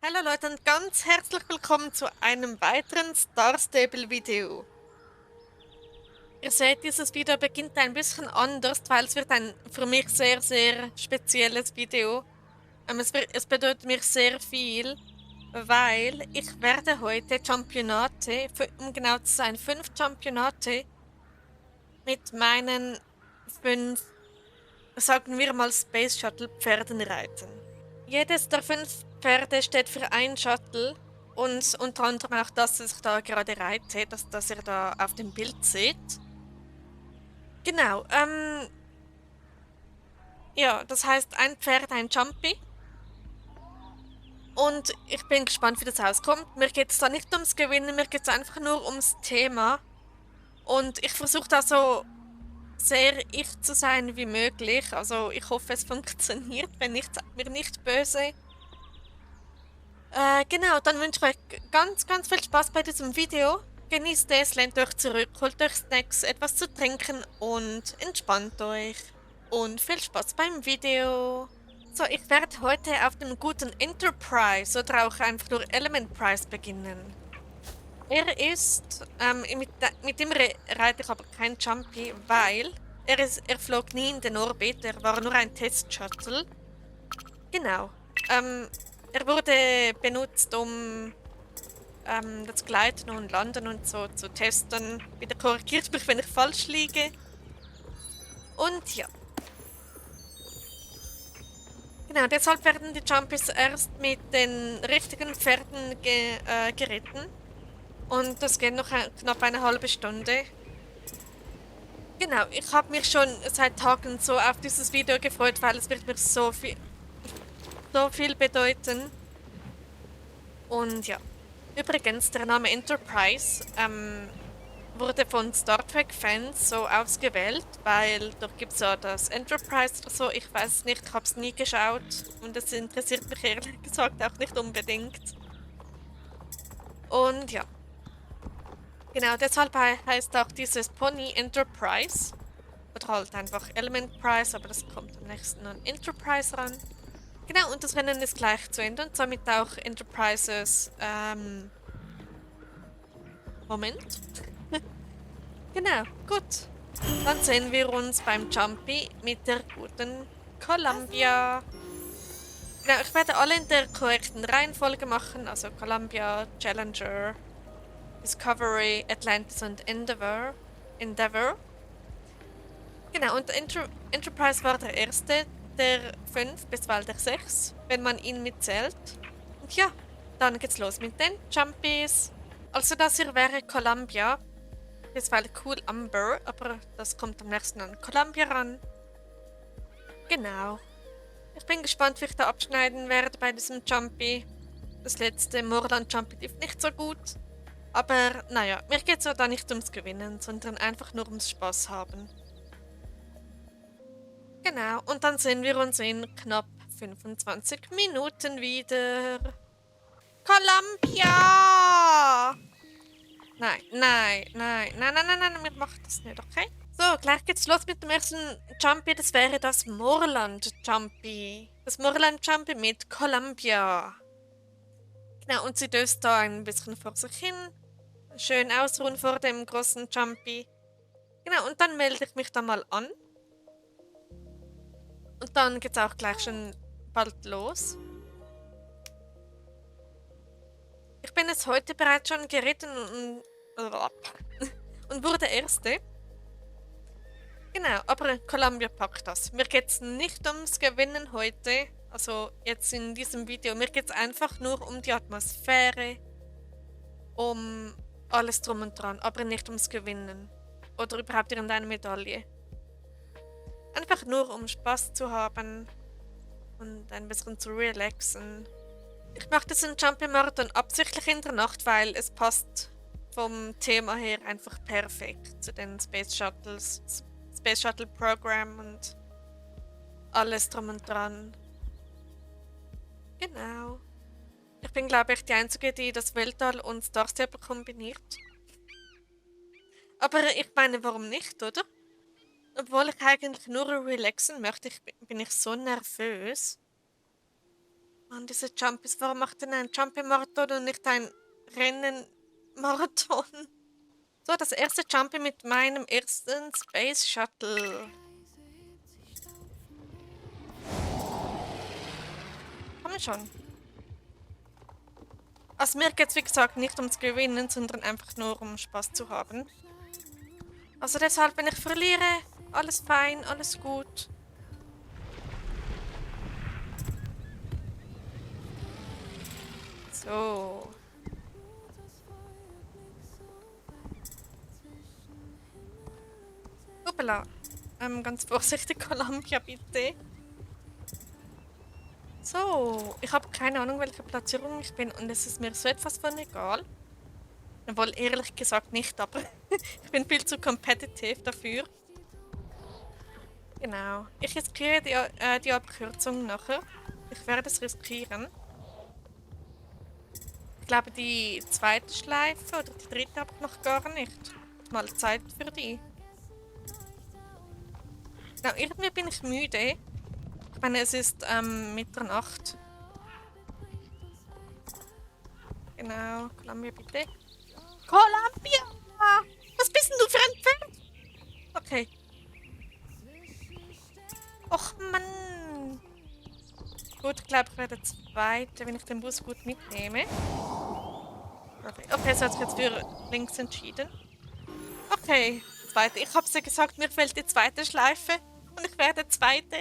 Hallo Leute und ganz herzlich willkommen zu einem weiteren Star Stable Video. Ihr seht, dieses Video beginnt ein bisschen anders, weil es wird ein für mich sehr spezielles Video. Es bedeutet mir sehr viel, weil ich werde heute Championate, um genau zu sein, 5 Championate mit meinen 5, sagen wir mal, Space Shuttle Pferden reiten. Jedes der 5 Pferde steht für ein Shuttle und unter anderem auch das, das ich da gerade reite, das ihr da auf dem Bild seht. Genau, ja, das heißt ein Pferd, ein Jumpy. Und ich bin gespannt, wie das auskommt. Mir geht es da nicht ums Gewinnen, mir geht es einfach nur ums Thema. Und ich versuche da so sehr ich zu sein wie möglich. Also ich hoffe, es funktioniert. Wenn nicht, seid mir nicht böse. Genau, dann wünsche ich euch ganz viel Spaß bei diesem Video. Genießt es, lehnt euch zurück, holt euch Snacks, etwas zu trinken und entspannt euch. Und viel Spaß beim Video. So, ich werde heute auf dem guten Enterprise oder auch einfach nur Element Price beginnen. Er ist, mit dem reite ich aber kein Jumpy, weil er flog nie in den Orbit, er war nur ein Test-Shuttle. Genau. Er wurde benutzt, um das Gleiten und Landen und so zu testen. Bitte korrigiert mich, wenn ich falsch liege. Und ja. Genau, deshalb werden die Jumpies erst mit den richtigen Pferden geritten. Und das geht noch knapp eine halbe Stunde. Genau, ich habe mich schon seit Tagen so auf dieses Video gefreut, weil es wird mir so viel bedeuten. Und ja. Übrigens, der Name Enterprise wurde von Star Trek-Fans so ausgewählt, weil dort gibt es ja das Enterprise oder so. Ich weiß nicht, ich habe es nie geschaut und es interessiert mich ehrlich gesagt auch nicht unbedingt. Und ja, genau deshalb heißt auch dieses Pony Enterprise. Oder halt einfach Element Prize, aber das kommt am nächsten an Enterprise ran. Genau, und das Rennen ist gleich zu Ende und somit auch Enterprises, Moment. Genau, gut. Dann sehen wir uns beim Jumpy mit der guten Columbia. Genau, ich werde alle in der korrekten Reihenfolge machen, also Columbia, Challenger, Discovery, Atlantis und Endeavour. Genau, und Enterprise war der erste der 5 bis bald der 6, wenn man ihn mitzählt. Und ja, dann geht's los mit den Jumpies. Also das hier wäre Columbia. Das war cool Amber, aber das kommt am nächsten an Columbia ran. Genau. Ich bin gespannt, wie ich da abschneiden werde bei diesem Jumpy. Das letzte Morland Jumpy lief nicht so gut. Aber naja, mir geht es ja da nicht ums Gewinnen, sondern einfach nur ums Spaß haben. Genau, und dann sehen wir uns in knapp 25 Minuten wieder. Columbia! Nein, mir macht das nicht, okay? So, gleich geht's los mit dem ersten Jumpy. Das wäre das Moorland Jumpy. Das Moorland Jumpy mit Columbia. Genau, und sie döst da ein bisschen vor sich hin. Schön ausruhen vor dem großen Jumpy. Genau, und dann melde ich mich da mal an. Und dann geht's auch gleich schon bald los. Ich bin jetzt heute bereits schon geritten und wurde Erste. Genau, aber Columbia packt das. Mir geht es nicht ums Gewinnen heute, also jetzt in diesem Video. Mir geht es einfach nur um die Atmosphäre, um alles drum und dran, aber nicht ums Gewinnen. Oder überhaupt irgendeine Medaille. Einfach nur um Spaß zu haben und ein bisschen zu relaxen. Ich mache diesen Jumpy-Marathon absichtlich in der Nacht, weil es passt vom Thema her einfach perfekt zu den Space Shuttles, Space Shuttle Program und alles drum und dran. Genau. Ich bin, glaube ich, die Einzige, die das Weltall und Star Stable kombiniert. Aber ich meine, warum nicht, oder? Obwohl ich eigentlich nur relaxen möchte, bin ich so nervös. Mann, diese Jumpies, warum macht denn ein Jumpy-Marathon und nicht ein Rennen-Marathon? So, das erste Jumpy mit meinem ersten Space Shuttle. Komm schon. Also mir geht es wie gesagt nicht ums Gewinnen, sondern einfach nur um Spaß zu haben. Also deshalb, wenn ich verliere, alles fein, alles gut. So. Hoppala. Ganz vorsichtig, Columbia, bitte. So, ich habe keine Ahnung, welche Platzierung ich bin und es ist mir so etwas von egal. Obwohl, ehrlich gesagt nicht, aber ich bin viel zu competitive dafür. Genau. Ich riskiere die Abkürzung nachher. Ich werde es riskieren. Ich glaube, die zweite Schleife oder die dritte habe ich noch gar nicht. Mal Zeit für die. Genau, irgendwie bin ich müde. Ich meine, es ist Mitternacht. Genau, Columbia bitte. Columbia! Was bist denn du für ein Pferd? Okay. Och Mann. Gut, ich glaube, ich werde Zweite, wenn ich den Bus gut mitnehme. Okay, so hat sich jetzt für links entschieden. Okay, Zweite. Ich habe ja gesagt, mir fehlt die zweite Schleife und ich werde Zweite.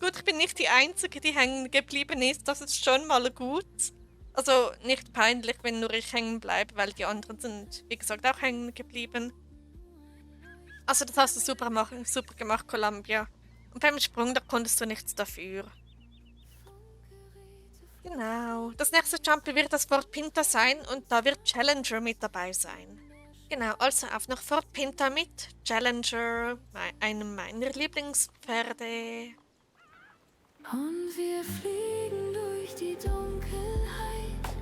Gut, ich bin nicht die Einzige, die hängen geblieben ist. Das ist schon mal gut. Also nicht peinlich, wenn nur ich hängen bleibe, weil die anderen sind, wie gesagt, auch hängen geblieben. Also das hast du super gemacht, Columbia. Und beim Sprung, da konntest du nichts dafür. Genau. Das nächste Jumpy wird das Fort Pinta sein und da wird Challenger mit dabei sein. Genau, also auf nach Fort Pinta mit Challenger, einem meiner Lieblingspferde. Und wir fliegen durch die Dunkelheit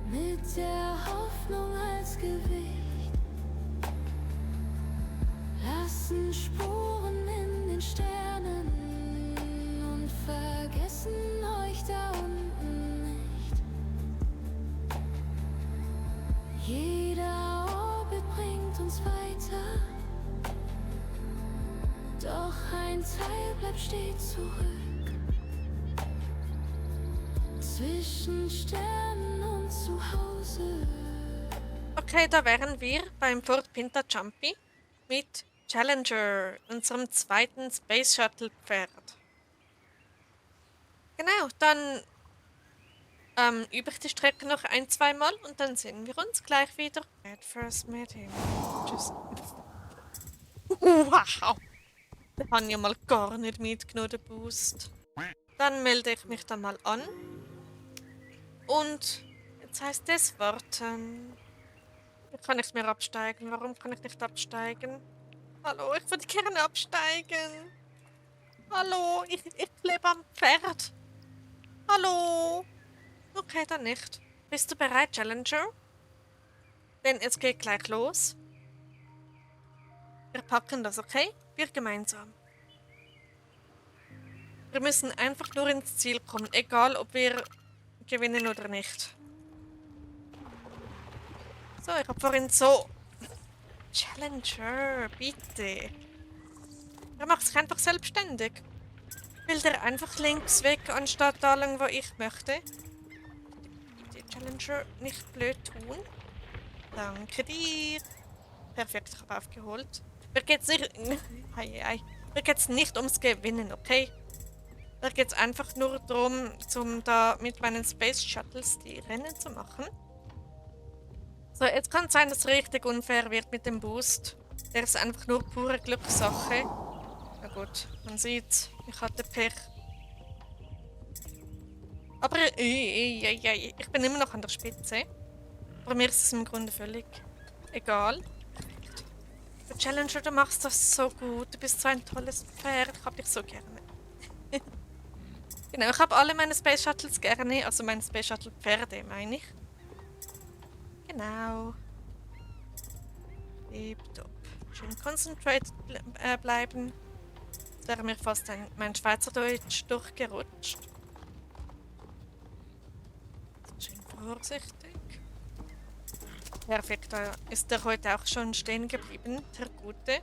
mit der Hoffnung als Gewicht, lassen Spuren in den Sternen und vergessen euch da unten nicht. Jeder Orbit bringt uns weiter, doch ein Teil bleibt stets zurück. Zwischen Sternen und zu Hause. Okay, da wären wir beim Fort Pinta Jumpy mit Challenger, unserem zweiten Space Shuttle Pferd. Genau, dann übe ich die Strecke noch ein, zweimal und dann sehen wir uns gleich wieder. At first met him. Tschüss. Wow! Der hat ja mal gar nicht mitgenommen, den Boost. Dann melde ich mich dann mal an. Und jetzt heißt es warten. Ich kann nicht mehr absteigen. Warum kann ich nicht absteigen? Hallo, ich würde gerne absteigen. Hallo, ich lebe am Pferd. Hallo. Okay, dann nicht. Bist du bereit, Challenger? Denn es geht gleich los. Wir packen das, okay? Wir gemeinsam. Wir müssen einfach nur ins Ziel kommen, egal ob wir gewinnen oder nicht. So, ich habe vorhin so... Challenger, bitte. Er macht sich einfach selbstständig. Will der einfach links weg, anstatt da lang, wo ich möchte? Die Challenger nicht blöd tun. Danke dir. Perfekt, ich habe aufgeholt. Mir geht's nicht... Mir geht's nicht ums Gewinnen, okay? Mir geht's einfach nur darum, da mit meinen Space Shuttles die Rennen zu machen. So, jetzt kann es sein, dass es richtig unfair wird mit dem Boost. Der ist einfach nur pure Glückssache. Na gut, man sieht, ich hatte Pech. Aber ich bin immer noch an der Spitze. Aber mir ist es im Grunde völlig egal. Der Challenger, du machst das so gut. Du bist so ein tolles Pferd. Ich hab dich so gerne. Genau, ich habe alle meine Space Shuttles gerne. Also meine Space Shuttle Pferde, meine ich. Genau. Tipptopp. Schön concentrated bleiben. Jetzt wäre mir fast mein Schweizerdeutsch durchgerutscht. vorsichtig. Perfekt, da ist er heute auch schon stehen geblieben, der Gute.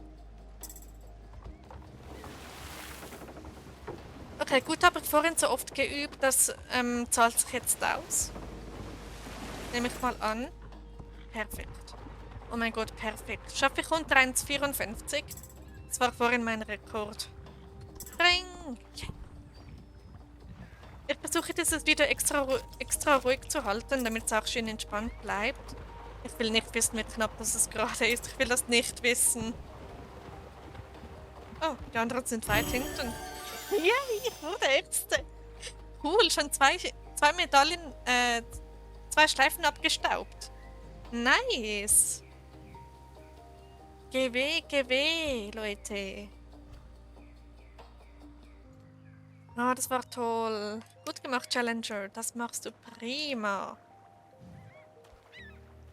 Okay, gut, habe ich vorhin so oft geübt, das zahlt sich jetzt aus. Nehme ich mal an. Perfekt. Oh mein Gott, perfekt. Schaffe ich unter 1,54? Das war vorhin mein Rekord. Ring! Ich versuche dieses Video extra ruhig zu halten, damit es auch schön entspannt bleibt. Ich will nicht wissen, wie knapp das gerade ist. Ich will das nicht wissen. Oh, die anderen sind weit hinten. Yay, ich wurde Erste. Cool, schon zwei Medaillen, 2 Schleifen abgestaubt. Nice. GW, Leute. Ah, das war toll. Gut gemacht, Challenger. Das machst du prima.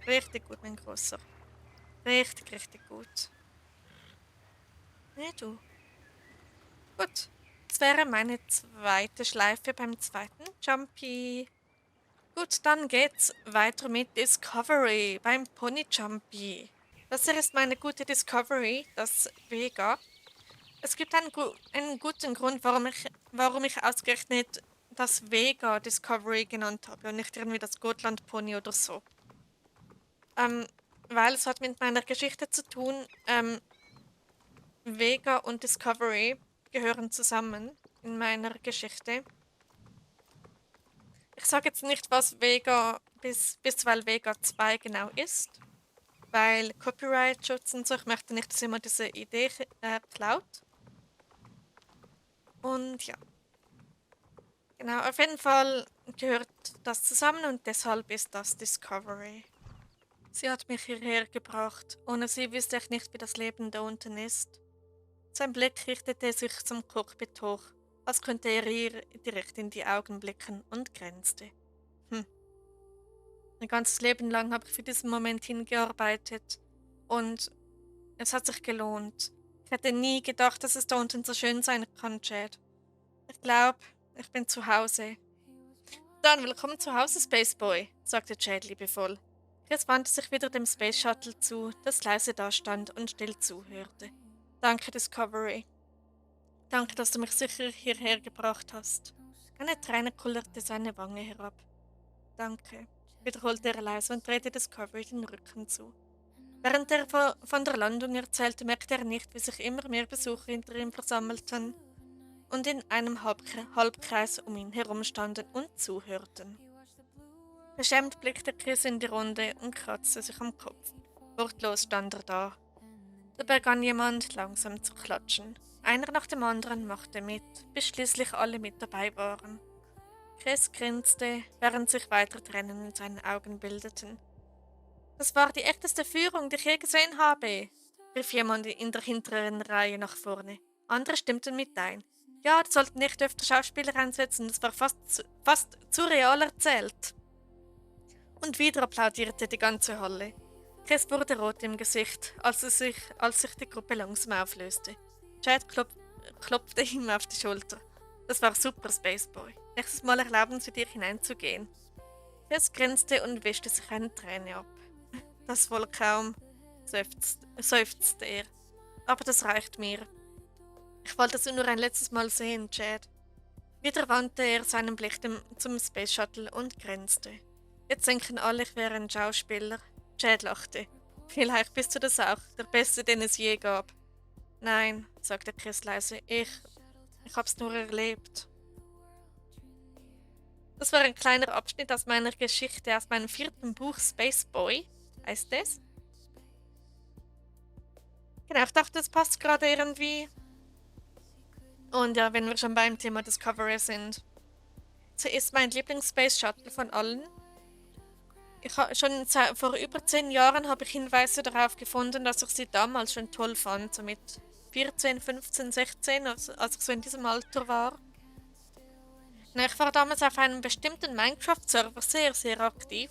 Richtig gut, mein Großer. Richtig, richtig gut. Nee, du. Gut. Das wäre meine zweite Schleife beim zweiten Jumpy. Gut, dann geht's weiter mit Discovery beim Pony Jumpy. Das hier ist meine gute Discovery, das Vega. Es gibt einen guten Grund, warum ich ausgerechnet das Vega Discovery genannt habe und nicht irgendwie das Gotland Pony oder so. Weil es hat mit meiner Geschichte zu tun. Vega und Discovery gehören zusammen in meiner Geschichte. Ich sage jetzt nicht, was Vega bisweilen Vega 2 genau ist, weil Copyright-Schutz und so, ich möchte nicht, dass jemand diese Idee klaut. Und ja, genau, auf jeden Fall gehört das zusammen und deshalb ist das Discovery. Sie hat mich hierher gebracht. Ohne sie wüsste ich nicht, wie das Leben da unten ist. Sein Blick richtete sich zum Cockpit hoch, als könnte er ihr direkt in die Augen blicken und grinste. Mein ganzes Leben lang habe ich für diesen Moment hingearbeitet und es hat sich gelohnt. Ich hätte nie gedacht, dass es da unten so schön sein kann, Chad. Ich glaube, ich bin zu Hause. Dann willkommen zu Hause, Spaceboy, sagte Chad liebevoll. Chris wandte sich wieder dem Space Shuttle zu, das leise dastand und still zuhörte. Danke, Discovery. Danke, dass du mich sicher hierher gebracht hast. Eine Träne kullerte seine Wange herab. Danke, wiederholte er leise und drehte Discovery den Rücken zu. Während er von der Landung erzählte, merkte er nicht, wie sich immer mehr Besucher hinter ihm versammelten und in einem Halbkreis um ihn herum standen und zuhörten. Beschämt blickte Chris in die Runde und kratzte sich am Kopf. Wortlos stand er da. Da begann jemand langsam zu klatschen. Einer nach dem anderen machte mit, bis schließlich alle mit dabei waren. Chris grinste, während sich weitere Tränen in seinen Augen bildeten. Das war die echteste Führung, die ich je gesehen habe, rief jemand in der hinteren Reihe nach vorne. Andere stimmten mit ein. Ja, die sollten nicht öfter Schauspieler einsetzen, das war fast zu real erzählt. Und wieder applaudierte die ganze Halle. Chris wurde rot im Gesicht, als sich die Gruppe langsam auflöste. Chad klopfte ihm auf die Schulter. Das war super, Spaceboy. Nächstes Mal erlauben Sie dir hineinzugehen. Chris grinste und wischte sich eine Träne ab. Das wohl kaum, seufzte er. Aber das reicht mir. Ich wollte sie nur ein letztes Mal sehen, Chad. Wieder wandte er seinen Blick zum Space Shuttle und grinste. Jetzt denken alle, ich wäre ein Schauspieler. Chad lachte. Vielleicht bist du das auch, der Beste, den es je gab. Nein, sagte Chris leise, ich hab's nur erlebt. Das war ein kleiner Abschnitt aus meiner Geschichte, aus meinem 4. Buch Spaceboy, heißt es. Genau, ich dachte, das passt gerade irgendwie. Und ja, wenn wir schon beim Thema Discovery sind. Sie ist mein Lieblings-Space Shuttle von allen. Vor über 10 Jahren habe ich Hinweise darauf gefunden, dass ich sie damals schon toll fand, so mit 14, 15, 16, als ich so in diesem Alter war. Ich war damals auf einem bestimmten Minecraft-Server sehr, sehr aktiv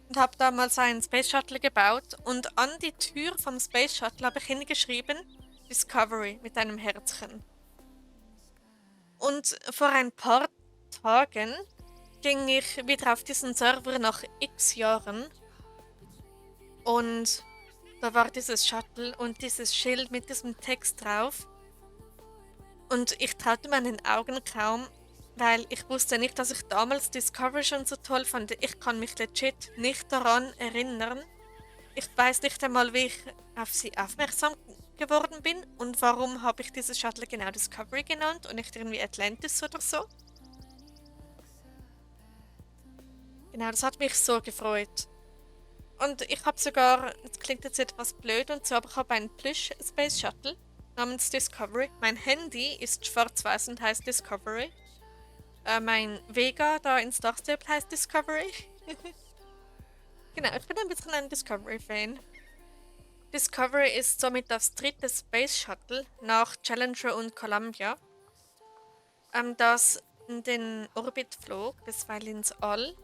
und habe damals einen Space Shuttle gebaut und an die Tür vom Space Shuttle habe ich hingeschrieben Discovery mit einem Herzchen. Und vor ein paar Tagen ging ich wieder auf diesen Server nach x Jahren und da war dieses Shuttle und dieses Schild mit diesem Text drauf. Und ich traute meinen Augen kaum, weil ich wusste nicht, dass ich damals Discovery schon so toll fand. Ich kann mich legit nicht daran erinnern. Ich weiß nicht einmal, wie ich auf sie aufmerksam geworden bin und warum habe ich dieses Shuttle genau Discovery genannt und nicht irgendwie Atlantis oder so. Genau, das hat mich so gefreut. Und ich habe sogar, das klingt jetzt etwas blöd und so, aber ich habe einen Plüsch Space Shuttle namens Discovery. Mein Handy ist schwarz-weiß und heißt Discovery. Mein Vega da in Star Stable heißt Discovery. Genau, ich bin ein bisschen ein Discovery-Fan. Discovery ist somit das dritte Space Shuttle nach Challenger und Columbia, das in den Orbit flog, bisweilen ins All.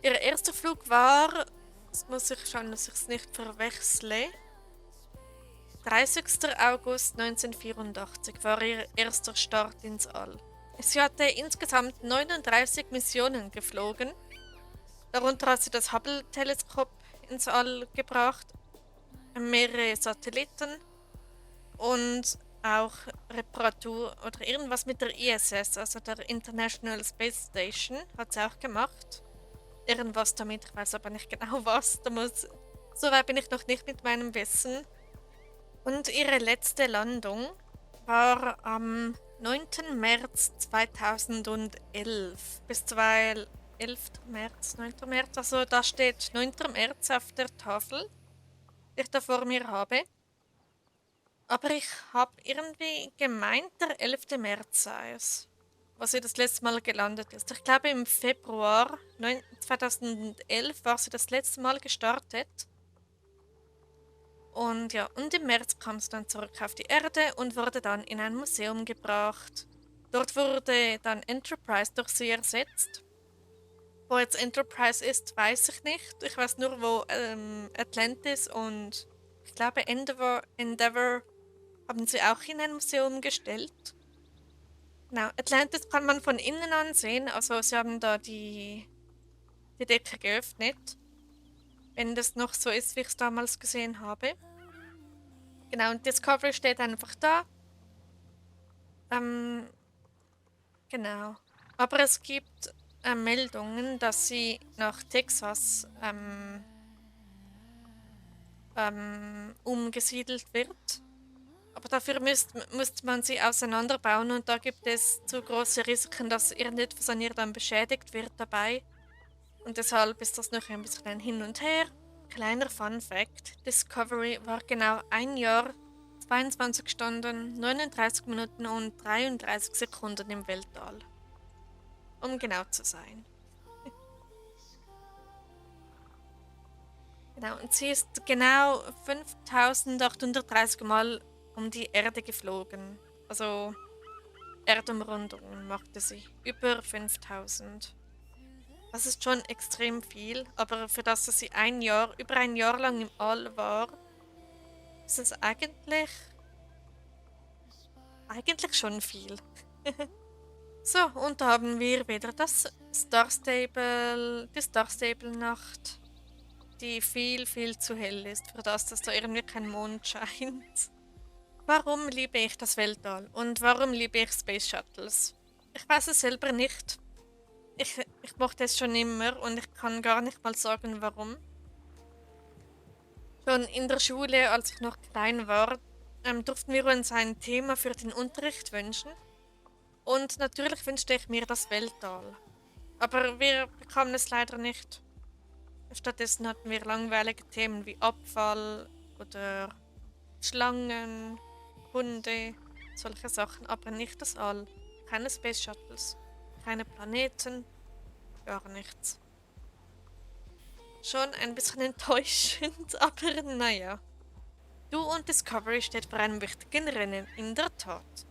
Ihr erster Flug war, jetzt muss ich schauen, dass ich es nicht verwechsle, 30. August 1984 war ihr erster Start ins All. Sie hatte insgesamt 39 Missionen geflogen. Darunter hat sie das Hubble-Teleskop ins All gebracht, mehrere Satelliten und auch Reparatur oder irgendwas mit der ISS, also der International Space Station, hat sie auch gemacht. Irgendwas damit, ich weiß aber nicht genau was. So weit bin ich noch nicht mit meinem Wissen. Und ihre letzte Landung war am 9. März 2011 bis 11. März, 9. März, also da steht 9. März auf der Tafel, die ich da vor mir habe. Aber ich habe irgendwie gemeint, der 11. März sei es, was sie das letzte Mal gelandet ist. Ich glaube im Februar 2011 war sie das letzte Mal gestartet. Und ja, und im März kam sie dann zurück auf die Erde und wurde dann in ein Museum gebracht. Dort wurde dann Enterprise durch sie ersetzt. Wo jetzt Enterprise ist, weiß ich nicht. Ich weiß nur, wo Atlantis und ich glaube Endeavour haben sie auch in ein Museum gestellt. Genau, Atlantis kann man von innen ansehen. Also sie haben da die Decke geöffnet. Wenn das noch so ist, wie ich es damals gesehen habe. Genau, und Discovery steht einfach da. Genau. Aber es gibt Meldungen, dass sie nach Texas umgesiedelt wird. Aber dafür müsste man sie auseinanderbauen und da gibt es zu große Risiken, dass irgendetwas an ihr dann beschädigt wird dabei. Und deshalb ist das noch ein bisschen ein Hin und Her. Kleiner Fun Fact: Discovery war genau 1 Jahr, 22 Stunden, 39 Minuten und 33 Sekunden im Weltall. Um genau zu sein. Genau, und sie ist genau 5830 Mal um die Erde geflogen. Also Erdumrundungen machte sie. Über 5000. Das ist schon extrem viel, aber für das, dass sie über ein Jahr lang im All war, ist es eigentlich schon viel. So, und da haben wir wieder die Star Stable Nacht, die viel, viel zu hell ist, für das, dass da irgendwie kein Mond scheint. Warum liebe ich das Weltall und warum liebe ich Space Shuttles? Ich weiß es selber nicht. Ich mochte es schon immer und ich kann gar nicht mal sagen, warum. Schon in der Schule, als ich noch klein war, durften wir uns ein Thema für den Unterricht wünschen. Und natürlich wünschte ich mir das Weltall. Aber wir bekamen es leider nicht. Stattdessen hatten wir langweilige Themen wie Abfall oder Schlangen, Hunde, solche Sachen, aber nicht das All. Keine Space Shuttles, keine Planeten, gar nichts. Schon ein bisschen enttäuschend, aber naja. Du und Discovery steht vor einem wichtigen Rennen, in der Tat.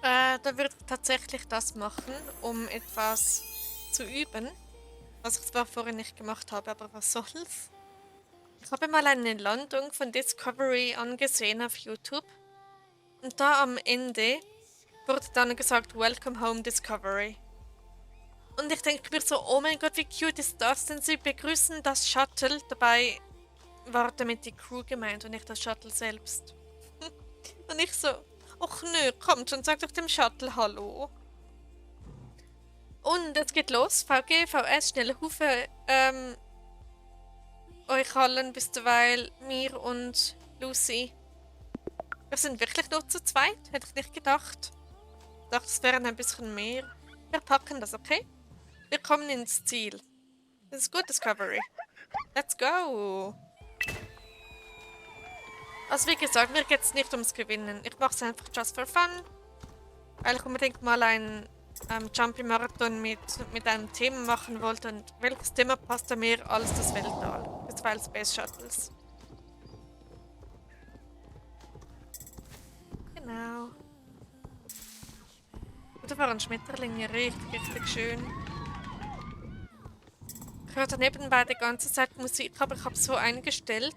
Da würde ich tatsächlich das machen, um etwas zu üben. Was ich zwar vorhin nicht gemacht habe, aber was soll's? Ich habe mal eine Landung von Discovery angesehen auf YouTube. Und da am Ende wurde dann gesagt, Welcome home Discovery. Und ich denke mir so, oh mein Gott, wie cute ist das denn? Sie begrüßen das Shuttle, dabei war damit die Crew gemeint und nicht das Shuttle selbst. Und ich so, ach nö, kommt schon, sag doch dem Shuttle Hallo. Und es geht los, VG, VS, schnelle Hufe, euch allen bis derweil, mir und Lucy. Wir sind wirklich nur zu zweit, hätte ich nicht gedacht. Ich dachte, es wären ein bisschen mehr. Wir packen das, okay? Wir kommen ins Ziel. Das ist gut, Discovery. Let's go! Also wie gesagt, mir geht es nicht ums Gewinnen. Ich mache es einfach just for fun. Weil ich unbedingt mal einen Jumpy-Marathon mit einem Thema machen wollte. Und welches Thema passt da mehr als das Weltall? Bisweilen Space Shuttles. Genau. Da waren Schmetterlinge, richtig schön. Ich höre nebenbei die ganze Zeit Musik, aber ich habe es so eingestellt,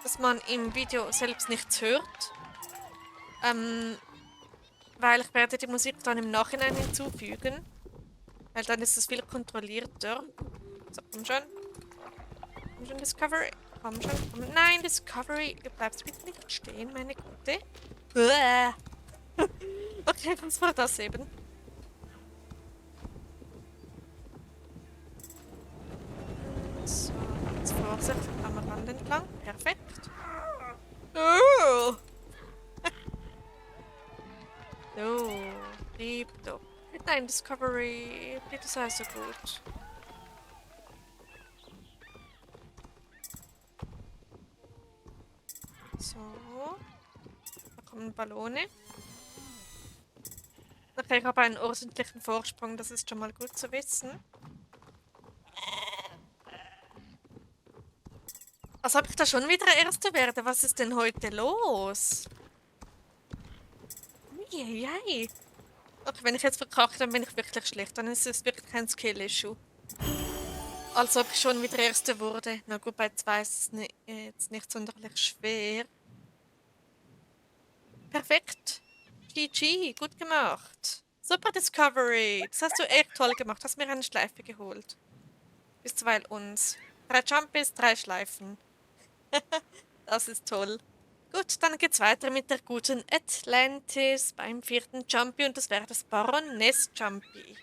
dass man im Video selbst nichts hört. Weil ich werde die Musik dann im Nachhinein hinzufügen. Weil dann ist es viel kontrollierter. So, komm schon. Komm schon, Discovery. Komm schon. Komm. Nein, Discovery. Du bleibst bitte nicht stehen, meine Gute. Okay, was war das eben? So, jetzt Vorsicht am Rand entlang. Perfekt. Oh. So, lieb doch. Nein, Discovery, bitte sei so gut. So. Da kommen Ballone. Okay, ich habe einen ordentlichen Vorsprung, das ist schon mal gut zu wissen. Als ob ich da schon wieder Erste werde. Was ist denn heute los? Eieiei. Okay, wenn ich jetzt verkacke, dann bin ich wirklich schlecht. Dann ist es wirklich kein Skill-Issue. Als ob ich schon wieder Erste wurde. Na gut, bei 2 ist es jetzt nicht sonderlich schwer. Perfekt. GG, gut gemacht. Super Discovery. Das hast du echt toll gemacht. Hast mir eine Schleife geholt. Bis zwei uns. 3 Jumpies, 3 Schleifen. Das ist toll. Gut, dann geht's weiter mit der guten Atlantis beim 4. Jumpy und das wäre das Baroness Jumpy.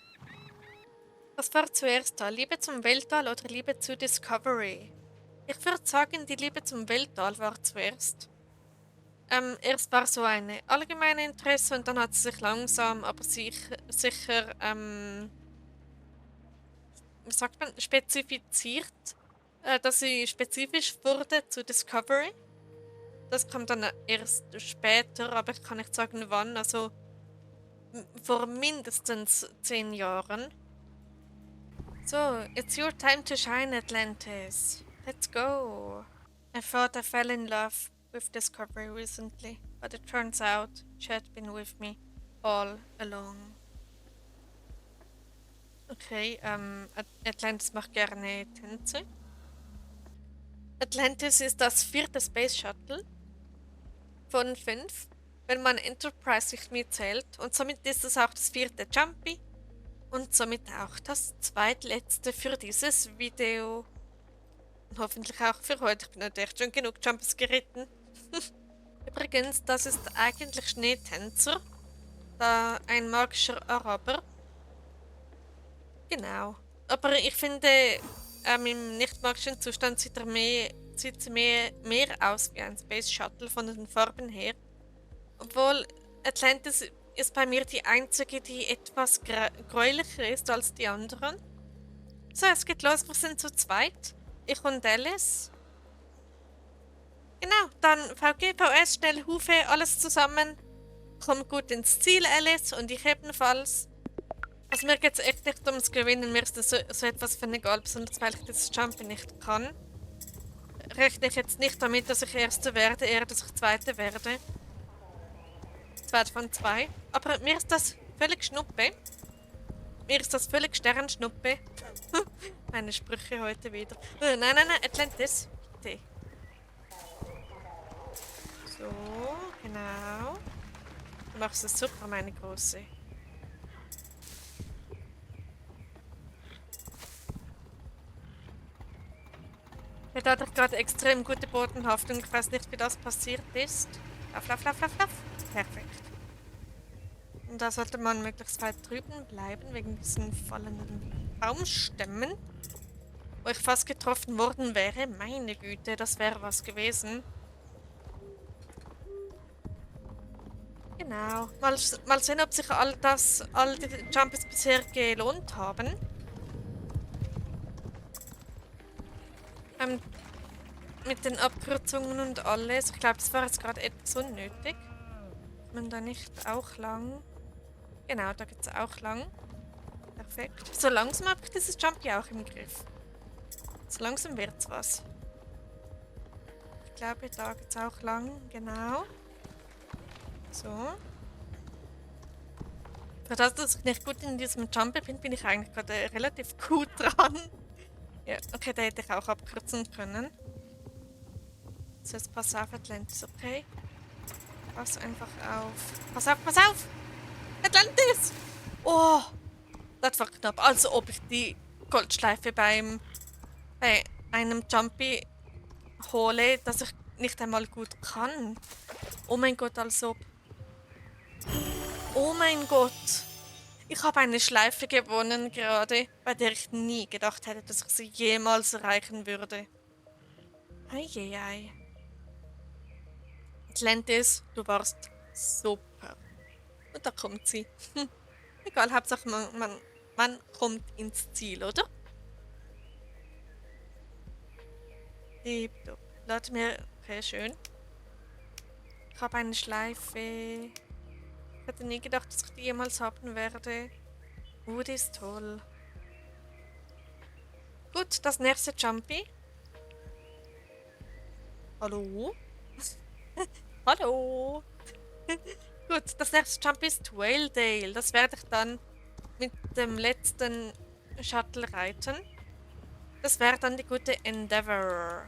Was war zuerst da? Liebe zum Weltall oder Liebe zu Discovery? Ich würde sagen, die Liebe zum Weltall war zuerst. Erst war so eine allgemeine Interesse und dann hat sie sich langsam, aber sicher, wie sagt man, spezifiziert, dass sie spezifisch wurde zu Discovery. Das kommt dann erst später, aber ich kann nicht sagen wann, also vor mindestens 10 Jahren. So, it's your time to shine, Atlantis. Let's go. I thought I fell in love with Discovery recently, but it turns out she had been with me all along. Okay, Atlantis macht gerne Tänze. Atlantis ist das 4. Space Shuttle von 5, wenn man Enterprise nicht mitzählt. Und somit ist es auch das 4. Jumpy und somit auch das zweitletzte für dieses Video. Und hoffentlich auch für heute. Ich bin heute echt schon genug Jumpers geritten. Übrigens, das ist eigentlich Schneetänzer. Da ein magischer Araber. Genau. Aber ich finde, im nicht-magischen Zustand sieht sie mehr aus wie ein Space Shuttle von den Farben her. Obwohl Atlantis ist bei mir die einzige, die etwas gräulicher ist als die anderen. So, es geht los. Wir sind zu zweit. Ich und Alice. Genau, dann VG, VS, schnell Hufe, alles zusammen. Komm gut ins Ziel, Alice, und ich ebenfalls. Also mir geht es echt nicht ums Gewinnen, mir ist das so etwas von egal, besonders weil ich das Jumping nicht kann. Rechne ich jetzt nicht damit, dass ich Erste werde, eher, dass ich Zweite werde. Zweite von 2. Aber mir ist das völlig Schnuppe. Mir ist das völlig Sternschnuppe. Meine Sprüche heute wieder. Nein, Atlantis. Bitte. So, genau. Du machst es super, meine Große. Jetzt hatte ich gerade extrem gute Bodenhaftung. Ich weiß nicht, wie das passiert ist. Lauf, lauf, lauf, lauf, lauf. Perfekt. Und da sollte man möglichst weit drüben bleiben, wegen diesen fallenden Baumstämmen. Wo ich fast getroffen worden wäre. Meine Güte, das wäre was gewesen. Genau. Mal sehen, ob sich all die Jumps bisher gelohnt haben. Ähm, mit den Abkürzungen und alles. Ich glaube, das war jetzt gerade etwas unnötig. Kommt man da nicht auch lang? Genau, da geht es auch lang. Perfekt. So langsam habe ich dieses Jumpy auch im Griff. So langsam wird's was. Ich glaube, da geht es auch lang. Genau. So. Für das, dass ich nicht gut in diesem Jumpy bin ich eigentlich gerade relativ gut dran. Ja, okay, da hätte ich auch abkürzen können. So, jetzt pass auf, Atlantis, okay? Pass einfach auf. Pass auf, pass auf! Atlantis! Oh! Das war knapp. Also ob ich die Goldschleife bei einem Jumpy hole, das ich nicht einmal gut kann. Oh mein Gott, als ob. Oh mein Gott! Ich habe eine Schleife gewonnen gerade, bei der ich nie gedacht hätte, dass ich sie jemals erreichen würde. Eieiei. Atlantis, du warst super. Und da kommt sie. Egal, Hauptsache man kommt ins Ziel, oder? Tipptopp. Lade mir. Okay, schön. Ich habe eine Schleife. Ich hätte nie gedacht, dass ich die jemals haben werde. Die ist toll. Gut, das nächste Jumpy. Hallo? Hallo? Gut, das nächste Jumpy ist Whaledale. Das werde ich dann mit dem letzten Shuttle reiten. Das wäre dann die gute Endeavour.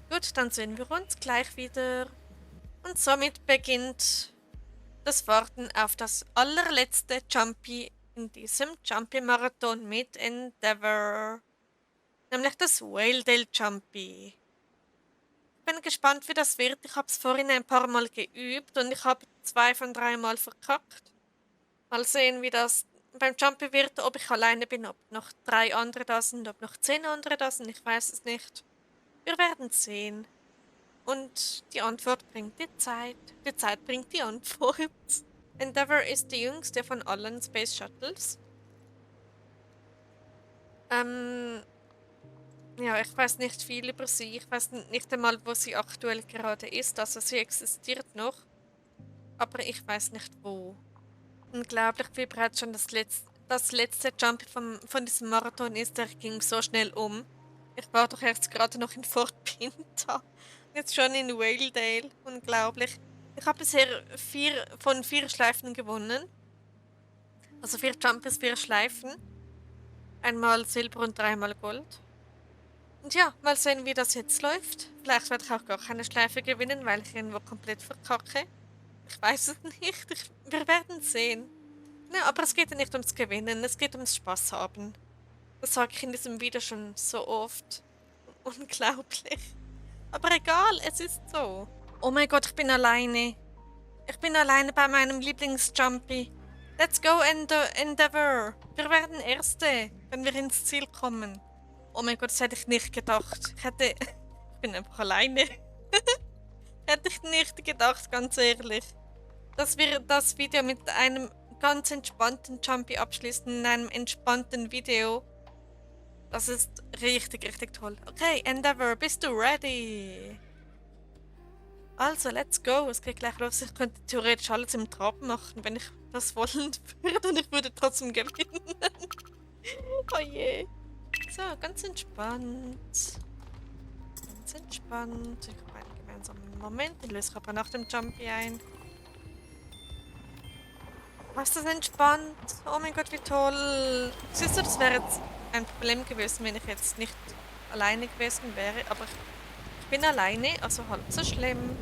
Gut, dann sehen wir uns gleich wieder. Und somit beginnt das Warten auf das allerletzte Jumpy in diesem Jumpy-Marathon mit Endeavour. Nämlich das Whaledale Jumpy. Ich bin gespannt, wie das wird. Ich habe es vorhin ein paar Mal geübt und ich habe 2 von 3 Mal verkackt. Mal sehen, wie das beim Jumpy wird, ob ich alleine bin, ob noch 3 andere da sind, ob noch 10 andere da sind. Ich weiß es nicht. Wir werden sehen. Und die Antwort bringt die Zeit. Die Zeit bringt die Antwort. Endeavour ist die jüngste von allen Space Shuttles. Ja, ich weiß nicht viel über sie. Ich weiß nicht einmal, wo sie aktuell gerade ist. Also sie existiert noch. Aber ich weiß nicht wo. Unglaublich, wie bereits schon das letzte Jump von diesem Marathon ist. Der ging so schnell um. Ich war doch erst gerade noch in Fort Pinta. Jetzt schon in Whaledale. Unglaublich. Ich habe bisher 4 von 4 Schleifen gewonnen. Also 4 Jumps, 4 Schleifen. Einmal Silber und 3-mal Gold. Und ja, mal sehen, wie das jetzt läuft. Vielleicht werde ich auch gar keine Schleife gewinnen, weil ich irgendwo komplett verkacke. Ich weiß es nicht. Wir werden sehen. Ja, aber es geht ja nicht ums Gewinnen, es geht ums Spaß haben. Das sage ich in diesem Video schon so oft. Unglaublich. Aber egal, es ist so. Oh mein Gott, ich bin alleine. Ich bin alleine bei meinem Lieblingsjumpy. Let's go, Endeavour. Wir werden Erste, wenn wir ins Ziel kommen. Oh mein Gott, das hätte ich nicht gedacht. Ich bin einfach alleine. Hätte ich nicht gedacht, ganz ehrlich. Dass wir das Video mit einem ganz entspannten Jumpy abschließen, in einem entspannten Video. Das ist richtig, richtig toll. Okay, Endeavour, bist du ready? Also, let's go. Es geht gleich los. Ich könnte theoretisch alles im Trab machen, wenn ich das wollen würde. Und ich würde trotzdem gewinnen. Oh je. So, ganz entspannt. Ganz entspannt. Ich habe einen gemeinsamen Moment. Den löse ich aber nach dem Jumpy ein. Was ist das entspannt? Oh mein Gott, wie toll. Siehst du, das wäre jetzt ein Problem gewesen, wenn ich jetzt nicht alleine gewesen wäre. Aber ich bin alleine, also halb so schlimm.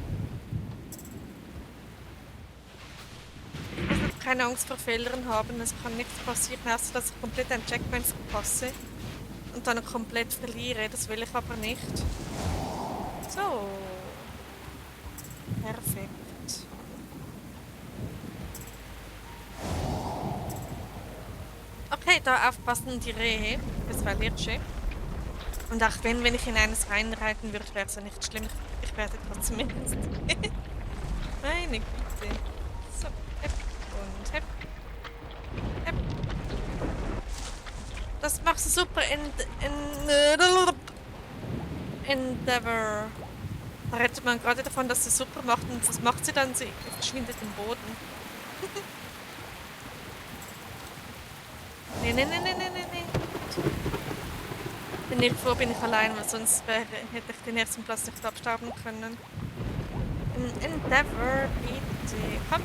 Ich muss jetzt keine Angst vor Fehlern haben. Es kann nichts passieren, außer dass ich komplett ein Checkpoint verpasse. und dann komplett verliere. Das will ich aber nicht. So. Perfekt. Okay, da aufpassen die Rehe. Das war Hirsche. Und auch wenn ich in eines reinreiten würde, wäre es ja nicht schlimm. Ich werde trotzdem mindestens. Meine Güte. So, hepp und hepp. Hepp. Das machst du super Endeavor. Da redet man gerade davon, dass sie super macht und das macht sie dann, sie verschwindet im Boden. Nee, nee, nee, nee, nee, nee, nee. Bin ich froh, bin ich allein, weil sonst hätte ich den ersten Platz nicht abstauben können. Endeavor, bitte. Komm.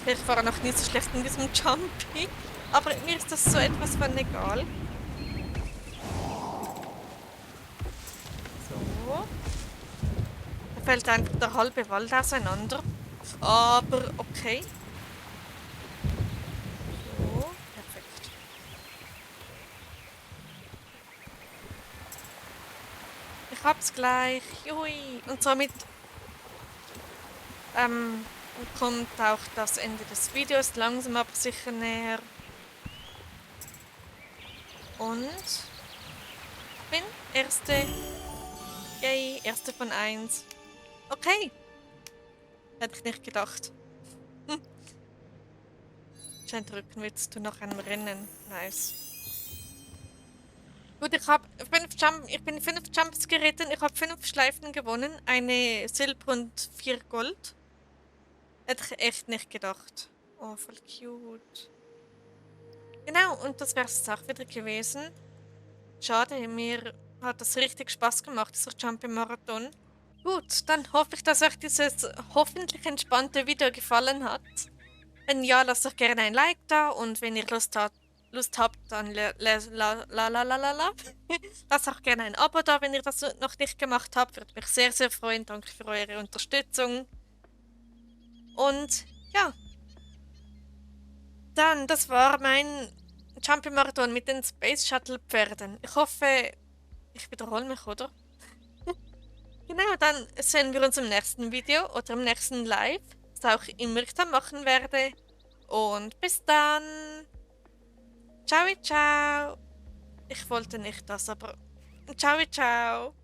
Okay, ich fahre noch nie so schlecht in diesem Jumpy. Aber mir ist das so etwas von egal. So. Da fällt einfach der halbe Wald auseinander. Aber okay. So, perfekt. Ich hab's gleich. Jui. Und somit kommt auch das Ende des Videos langsam aber sicher näher. Und bin erste. Yay, erste von 1. Okay. Hätte ich nicht gedacht. Scheint Rückenwitz du nach einem Rennen. Nice. Gut, ich bin 5 Jumps geritten, ich habe 5 Schleifen gewonnen, eine Silber und 4 Gold. Hätte ich echt nicht gedacht. Oh, voll cute. Genau, und das wäre es auch wieder gewesen. Schade, mir hat das richtig Spaß gemacht, dieser Jumpy-Marathon. Gut, dann hoffe ich, dass euch dieses hoffentlich entspannte Video gefallen hat. Wenn ja, lasst doch gerne ein Like da und wenn ihr Lust habt, dann lasst auch gerne ein Abo da, wenn ihr das noch nicht gemacht habt. Würde mich sehr, sehr freuen. Danke für eure Unterstützung. Und ja, dann, das war mein Jumpy-Marathon mit den Space Shuttle Pferden. Ich hoffe, ich wiederhole mich, oder? Genau, dann sehen wir uns im nächsten Video oder im nächsten Live, was auch immer ich dann machen werde. Und bis dann. Ciao, ciao. Ich wollte nicht das, aber ciao, ciao.